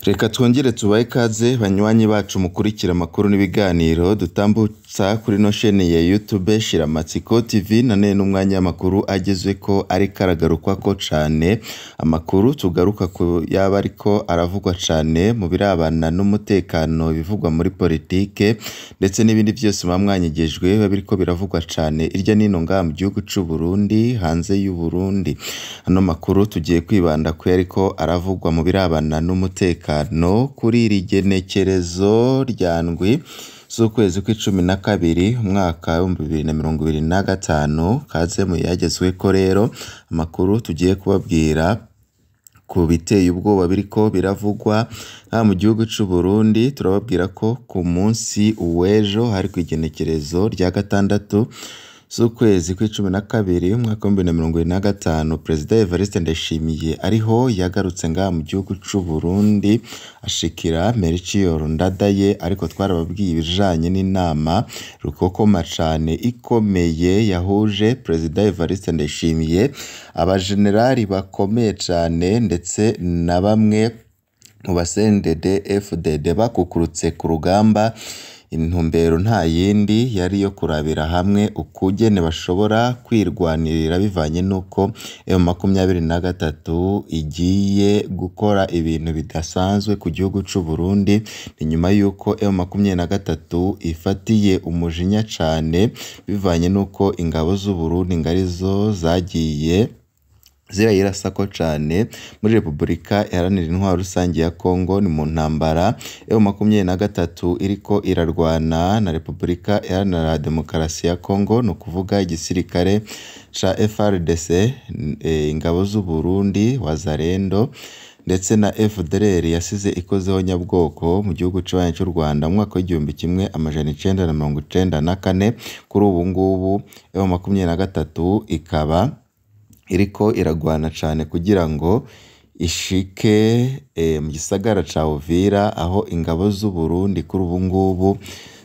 Reka twongere tubahe ikaze banywanyi bacu mukurikira amakuru n'ibiganiro dutambutsa kuri ino shene ya YouTube Shiramatsiko TV. None n'umwanya w'amakuru agezweko ariko aragarukwako cane, amakuru tugaruka ku yaba ariko aravugwa cane mu birabana n'umutekano, ibivugwa muri politike ndetse n'ibindi vyose muba mwanyegejwe biba biriko biravugwa cane irya nino ngaha mu gihugu c'u Burundi, hanze y'u Burundi. Ano makuru tugiye kwibanda kuyariko aravugwa mu birabana n'umutekano kuri iri genekerezo rya ndwi z'ukwezi kw'icumi na kabiri umwaka w'2025. Kaze muyagezweko rero amakuru tugiye kubabwira ku biteye ubwoba biriko biravugwa haba mu gihugu c'u Burundi. Turababwira ko ku munsi w'ejo hari kw'igenekerezo rya gatandatu z'ukwezi kw'icumi na kabiri umwaka w'2025, Perezida Evariste Ndayishimiye ariho yagarutse ngaha mu gihugu c'u Burundi ashikira Melchior Ndadaye, ariko twarababwiye ibijanye n'inama rukokoma cane ikomeye yahuje Perezida Evariste Ndayishimiye, abajenerali bakomeye cane ndetse na bamwe mu ba CNDD FDD bakukurutse ku rugamba. Intumbero nta yindi yari iyo kurabira hamwe ukugene bashobora kwirwanirira bivanye n'uko M23 igiye gukora ibintu bidasanzwe ku gihugu c'u Burundi. Ni nyuma y'uko M23 ifatiye umujinya cane bivanye n'uko ingabo z'u Burundi ngarizo zagiye zirayirasako cane muri Repubulika Iharanira Intwaro Rusangi ya Kongo. Ni mu ntambara M23 iriko irarwana na Repubulika Iharanira Demokarasi ya Kongo, ni ukuvuga igisirikare ca FARDC, ingabo z'u Burundi, Wazalendo ndetse na FDLR yasize ikozeho nyabwoko mu gihugu c'abanyi c'u Rwanda mu mwaka w'1994. Kuri ubu ngubu M23 ikaba iriko iragwana cane kugira ngo ishike mu gisagara ca Uvira, aho ingabo z'u Burundi kuri ubu ngubu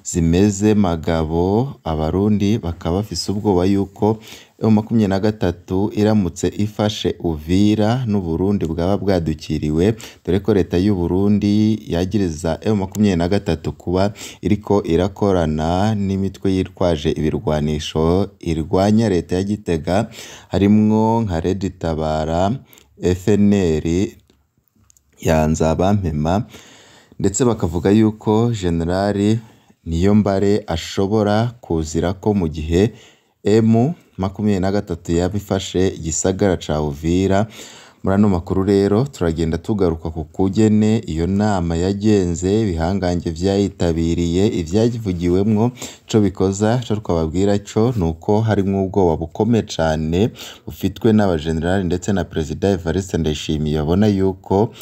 zimeze magabo. Abarundi bakaba bafise ubwoba yuko M23 iramutse ifashe Uvira n'Uburundi bwaba bwadukiriwe, dore ko leta y'u Burundi yagiriza M23 kuba iriko irakorana n'imitwe yitwaje ibirwanisho irwanya leta ya Gitega, harimwo nka Red Tabara, FNL ya Nzabampema, ndetse bakavuga yuko Generali Niyombare ashobora kuzirako mu gihe M23 yaba ifashe igisagara ca Uvira. Muri ano makuru rero turagenda tugaruka ku kugene iyo nama yagenze, ibihangange vyayitabiriye, ivyayivugiwemwo, ico bikoza ico twababwira co nuko harimwo ubwoba bukomeye cane bufitwe n'abajenerali ndetse na Perezida Evariste Ndayishimiye, babona yuko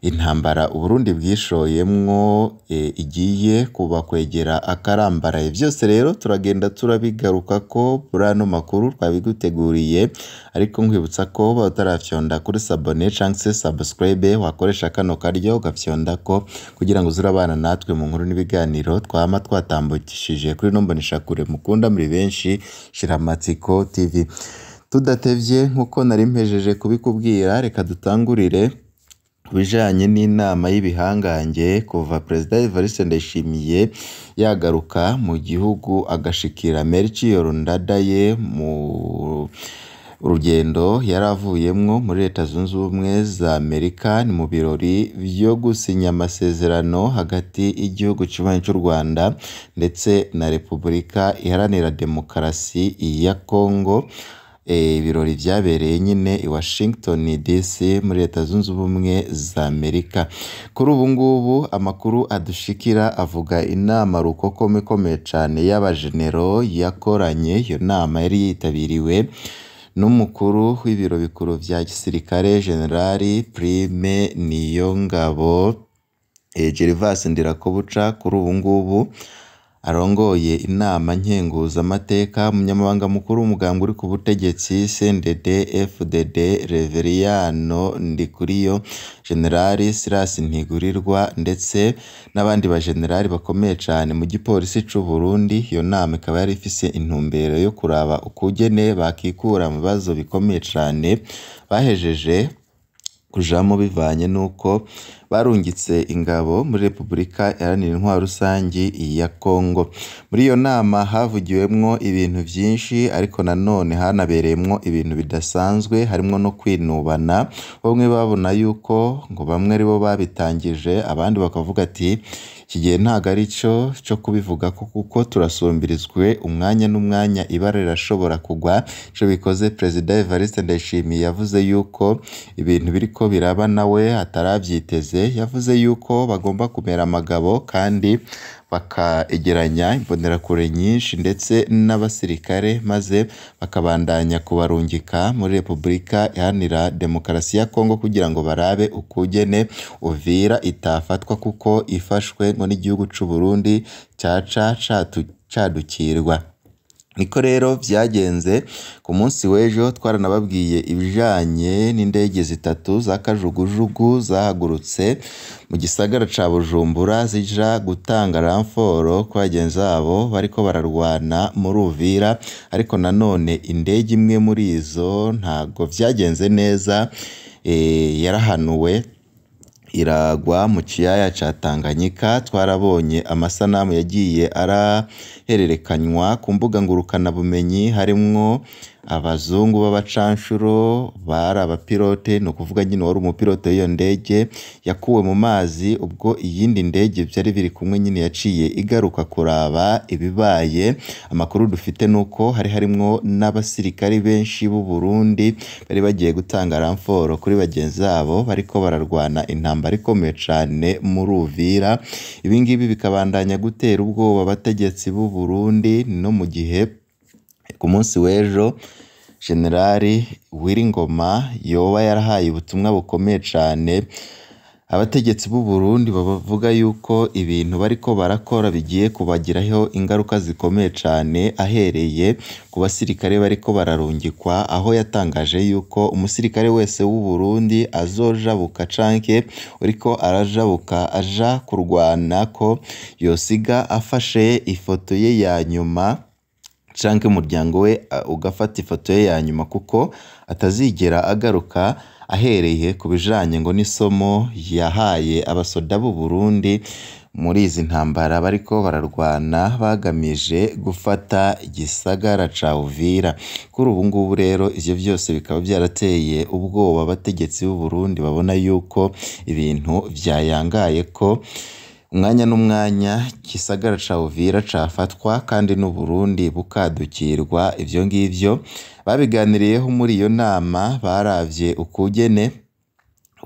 intambara Uburundi bwishoyemwo igiye kubakwegera akarambaraye. Vyose rero turagenda turabigarukako muri ano makuru twabiguteguriye, ariko nkwibutsa ko utarafyonda kuri sabone canke se subscribe, wakoresha kano karyo ugafyondako kugira ngo uze urabana natwe mu nkuru n'ibiganiro twama twatambukishije kuri ino mboneshakure mukunda muri benshi Shiramatsiko TV. Tudatevye nkuko nari mpejeje kubikubwira, reka dutangurire ku bijanye n'inama y'ibihangange kuva Perezida Evariste Ndayishimiye yagaruka mu gihugu agashikira Melchior Ndadaye mu rugendo yari avuyemwo muri Leta Zunze Ubumwe za Amerika. Ni mu birori vyo gusinya amasezerano hagati y'igihugu kibanyi c'u Rwanda ndetse na Repubulika Iharanira Demokarasi ya Kongo. Ibirori vyabereye nyine i Washington DC muri Leta Zunze Ubumwe za Amerika. Kuri ubu ngubu amakuru adushikira avuga inama rukokoma ikomeye cane y'abajenero yakoranye. Iyo nama yari yitabiriwe n'umukuru w'ibiro bikuru vya gisirikare Generali Prime Niyongabo, Gervas Ndirakobuca, kuri ubu ngubu arongoye inama nkenguzamateka, umunyamabanga mukuru w'umugambwe uri ku butegetsi CNDD FDD Reveriyano Ndikuriyo, Generali Silas Ntigurirwa ndetse n'abandi bajenerali bakomeye cane mu gipolisi c'u Burundi. Iyo nama ikaba yari ifise intumbero yo kuraba ukugene bakikura mu bibazo bikomeye cane bahejeje kujamo bivanye n'uko barungitse ingabo muri Repubulika Iharanira Intwaro Rusangi ya Kongo. Muri iyo nama havugiwemwo ibintu vyinshi, ariko nanone hanabereyemwo ibintu bidasanzwe, harimwo no kwinubana. Bamwe babona yuko ngo bamwe aribo babitangije, abandi bakavuga ati iki gihe ntago ari cyo cyo kubivuga ko kuko turasumbirizwe umwanya n'umwanya ibara rirashobora kugwa. Ico bikoze Perezida Evariste Ndayishimiye yavuze yuko ibintu biriko biraba nawe ataravyiteze, yavuze yuko bagomba kumera amagabo kandi bakaegeranya imbonerakure nyinshi ndetse n'abasirikare, maze bakabandanya kubarungika muri Repubulika Iharanira Demokarasi ya Kongo kugira ngo barabe ukugene Uvira itafatwa, kuko ifashwe ngo n'igihugu c'u Burundi caca cadukirwa. Niko rero vyagenze ku munsi w'ejo, twaranababwiye ibijanye n'indege zitatu za kajugujugu zahagurutse mu gisagara ca Bujumbura zija gutanga ramforo ku bagenzi babo bariko bararwana muri Uvira, ariko nanone indege imwe muri izo ntago vyagenze neza, yarahanuwe iragwa mu kiyaya ca Tanganyika. Twarabonye amasanamu yagiye arahererekanywa ku mbuga ngurukanabumenyi, harimwo abazungu b'abacanshuro bari abapilote, ni ukuvuga nyine wari umupilote w'iyo ndege yakuwe mu mazi, ubwo iyindi ndege vyari biri kumwe nyine yaciye igaruka kuraba ibibaye. Amakuru dufite nuko hari harimwo n'abasirikari benshi b'u Burundi bari bagiye gutanga ramforo kuri bagenzi babo bariko bararwana intambara ikomeye cane muri Uvira. Ibi ngibi bikabandanya gutera ubwoba abategetsi b'u Burundi, no mu gihe ku munsi w'ejo Generali Wiringoma yoba yarahaye ubutumwa bukomeye cane abategetsi b'u Burundi, bavuga yuko ibintu bariko barakora bigiye kubagiraho ingaruka zikomeye cane, ahereye ku basirikare bariko bararungikwa, aho yatangaje yuko umusirikare wese w'u Burundi azojabuka canke uriko arajabuka aja kurwana ko yosiga afashe ifoto ye ya nyuma, canke umuryango we ugafata ifoto ye ya nyuma, kuko atazigera agaruka, ahereye ku bijanye ngo n'isomo yahaye abasoda b'u Burundi muri izi ntambara bariko bararwana bagamije gufata igisagara ca Uvira. Kuri ubu ngubu rero ivyo vyose bikaba vyarateye ubwoba abategetsi b'u Burundi, babona yuko ibintu vyayangaye ko umwanya n'umwanya igisagara ca Uvira cafatwa kandi n'u Burundi bukadukirwa. Ivyo ngivyo babiganiriyeho muri iyo nama, baravye ukugene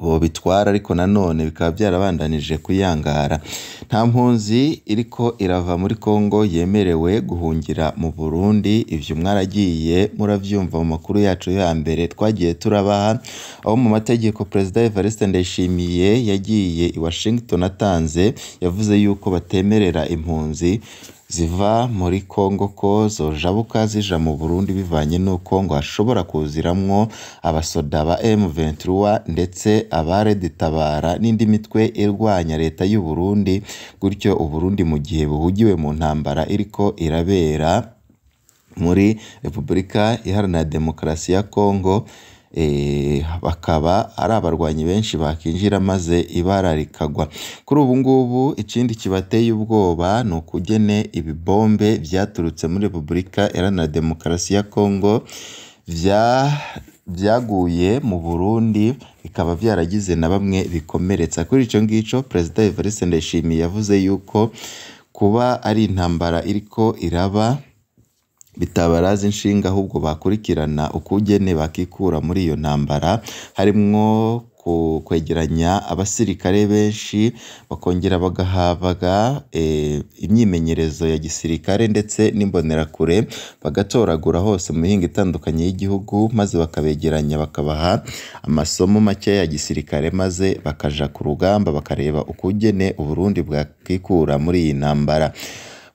bobitwara, ariko nanone bikaba vyarabandanije kuyangara. Nta mpunzi iriko irava muri Kongo yemerewe guhungira mu Burundi, ivyo mwaragiye muravyumva mu makuru yacu yo hambere twagiye turabaha, aho mu mategeko Perezida Evariste Ndayishimiye yagiye i Washington atanze, yavuze yuko batemerera impunzi ziva muri Kongo ko zojabuka zija mu Burundi, bivanye n'uko ngo hashobora kuziramwo abasoda ba M23 ndetse aba Red-Tabara n'indi mitwe irwanya leta y'u Burundi, gutyo u Burundi mu gihe buhugiwe mu ntambara iriko irabera muri Repubulika Iharanira Demokarasi ya Kongo, bakaba ari abarwanyi benshi bakinjira maze ibara rikagwa. Kuri ubu ngubu ikindi kibateye ubwoba ni ukugene ibibombe vyaturutse muri Repubulika Iharanira Demokarasi ya Kongo vyaguye mu Burundi, bikaba vyaragize na bamwe bikomeretsa. Kuri ico ngico Perezida Evariste Ndayishimiye yavuze yuko kuba ari intambara iriko iraba bitabaraza inshinga, ahubwo bakurikirana ukugene bakikura muri iyo ntambara, harimwo kwegeranya abasirikare benshi, bakongera bagahabwa imyimenyerezo ya gisirikare ndetse n'imbonerakure, bagatoragura hose mu mihingo itandukanye y'igihugu, maze bakabegeranya bakabaha amasomo make ya gisirikare, maze bakaja ku rugamba bakareba ukugene Uburundi bwakikura muri iyi ntambara.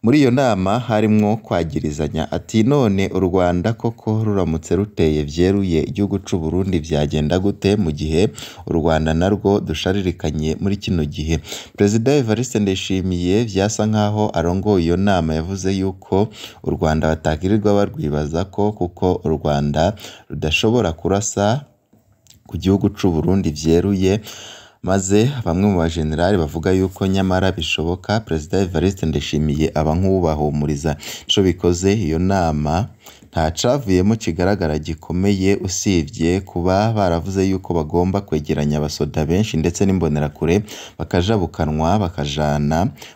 Muri iyo nama harimwo kwagirizanya ati none u Rwanda koko ruramutse ruteye vyeruye igihugu c'u Burundi vyagenda gute, mu gihe u Rwanda narwo dusharirikanye muri kino gihe. Perezida Evariste Ndayishimiye vyasa nkaho arongoye iyo nama, yavuze yuko u Rwanda batakirirwa barwibaza ko kuko u Rwanda rudashobora kurasa ku gihugu c'u Burundi vyeruye, maze bamwe mu bajenerali bavuga yuko nyamara bishoboka. Perezida Evariste Ndayishimiye aba nk'uwubahumuriza. Ico bikoze iyo nama nta cavuyemo kigaragara gikomeye, usivye kuba baravuze yuko bagomba kwegeranya abasoda benshi ndetse n'imbonerakure bakajabukanwa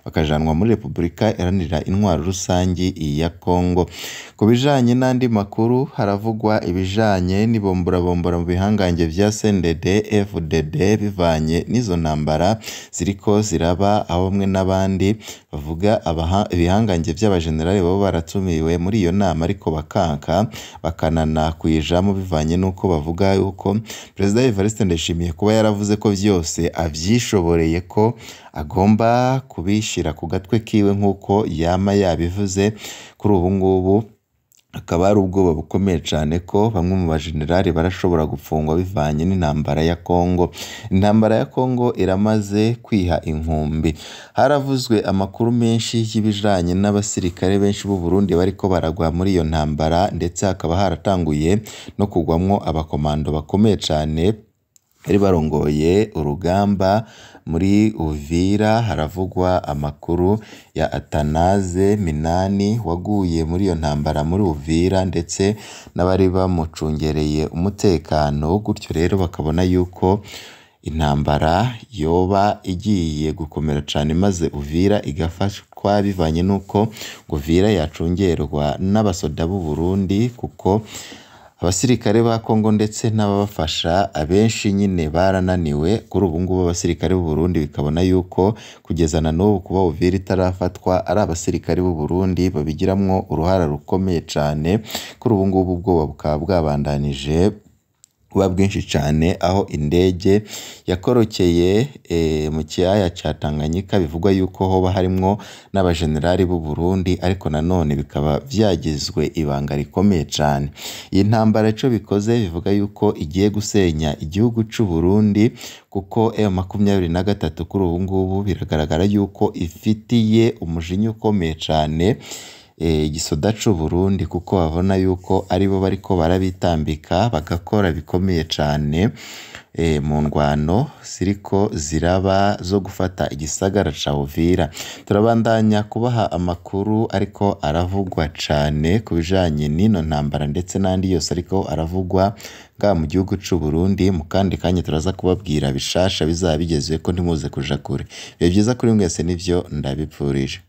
bakajanwa muri Repubulika Iharanira Intwaro Rusangi ya Kongo. Ku bijanye n'andi makuru, haravugwa ibijanye n'ibombora mu bihangange vya CNDD FDD bivanye n'izo ntambara ziriko ziraba, aho bamwe n'abandi bavuga ibihangange vy'abajenerali baba baratumiwe muri iyo nama ariko bakanka bakanana kuyijamwo, bivanye n'uko bavuga yuko Perezida Evariste Ndayishimiye kuba yaravuze ko vyose avyishoboreye, ko agomba kubishira ku gatwe kiwe nk'uko yama yabivuze. Kuri ubu ngubu hakaba hari ubwoba bukomeye cane ko bamwe mu bajenerali barashobora gupfungwa bivanye n'intambara ya Kongo. Intambara ya Kongo iramaze kwiha inkumbi. Haravuzwe amakuru menshi y'ibijanye n'abasirikare benshi b'u Burundi bariko baragwa muri iyo ntambara, ndetse hakaba haratanguye no kugwamwo abakomando bakomeye cane bari barongoye urugamba muri Uvira. Haravugwa amakuru ya Atanaze Minani waguye muri iyo ntambara muri Uvira, ndetse n'abari bamucungereye umutekano. Gutyo rero bakabona yuko intambara yoba igiye gukomera cane, maze Uvira igafatwa, bivanye n'uko Uvira yacungerwa n'abasoda b'u Burundi, kuko abasirikare ba Kongo ndetse n'ababafasha abenshi nyine barananiwe. Kuri ubu ngubu abasirikare b'u Burundi bikabona yuko kugeza na n'ubu kuba Uvira itarafatwa ari abasirikare b'u Burundi babigiramwo uruhara rukomeye cane. Kuri ubu ngubu ubwoba bukaba bwabandanije kuba bwinshi cane, aho indege yakorokeye mu kiyaya ca Tanganyika bivugwa yuko hoba harimwo n'abajenerali b'u Burundi, ariko nanone bikaba vyagizwe ibanga rikomeye cane. Iyi ntambara ico bikoze bivuga yuko igiye gusenya igihugu c'u Burundi, kuko M23 kuri ubu ngubu biragaragara yuko ifitiye umujinya ukomeye cane igisoda c'u Burundi, kuko babona yuko aribo bariko barabitambika bagakora bikomeye cane mu ngwano ziriko ziraba zo gufata igisagara ca Uvira. Turabandanya kubaha amakuru ariko aravugwa cane ku bijanye n'ino ntambara ndetse n'andi yose ariko aravugwa ngaha mu gihugu c'u Burundi. Mu kandi kanya turaza kubabwira bishasha bizaba bigezweko, ntimuze kuja kure. Ibihe vyiza kuri mwese nivyo ndabipfurije.